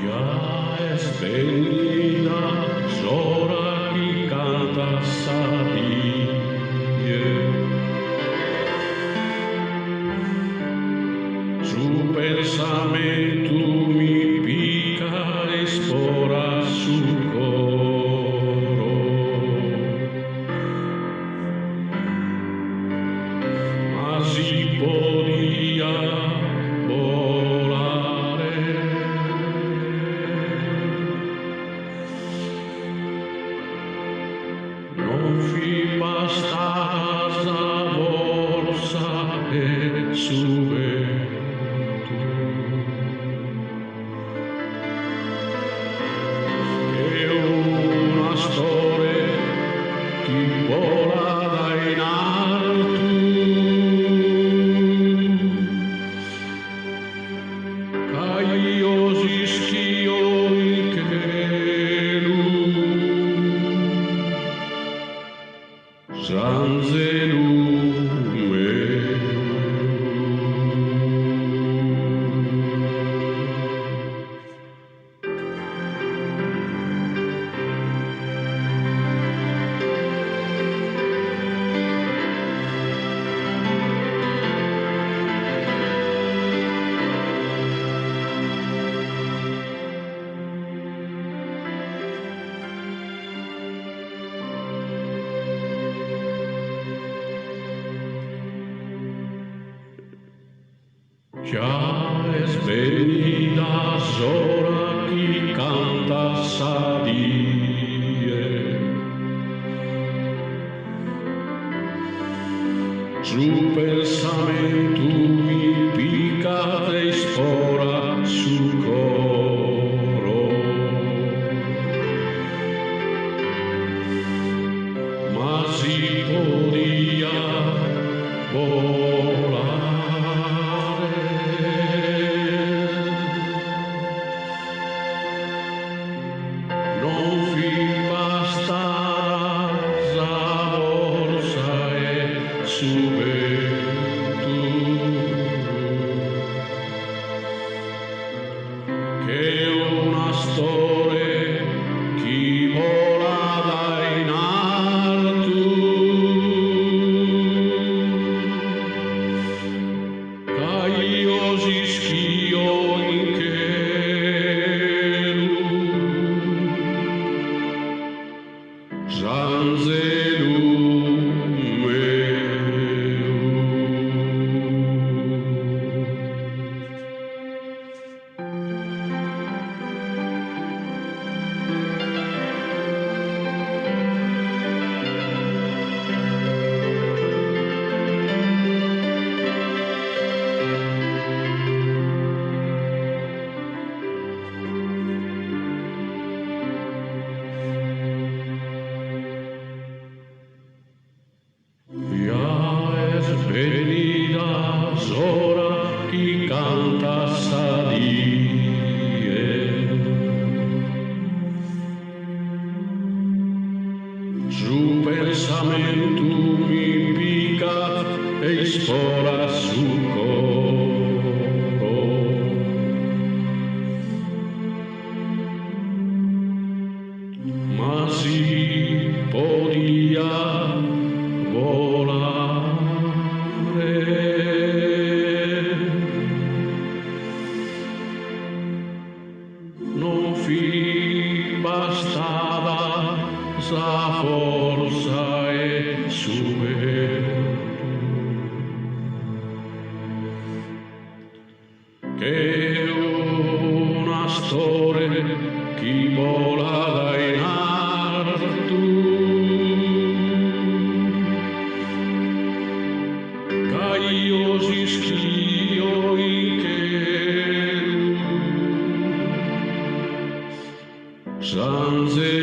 Già est bennida s'ora chi cantat sa die. Su pensamentu mi picat e isporat su coro. Ma si podia bolare. Non fit bastada sa forza 'e su bentu. Che un'astore chi bolat in artu. Ca eo s'ischio in chelu. S'anzelu meu. Già est bennida s'ora chi cantat sa die. Su pensamentu mi picat e isporat su coro. Ma si podia bolare. Non fit bastada sa forza 'e su bentu. Che un'astore chi bolat in artu. Ca eo s'ischio in chelu. S'anzelu meu. Ja est bennida s'ora chi cantat sa die. Su pensamentu mi picat e isporat su coro. Ma si podia bolare. Non fit bastada sa forza 'e su bentu. Che un'astore chi bolat in artu. Ca eo s'ischio in chelu. S'anzelu.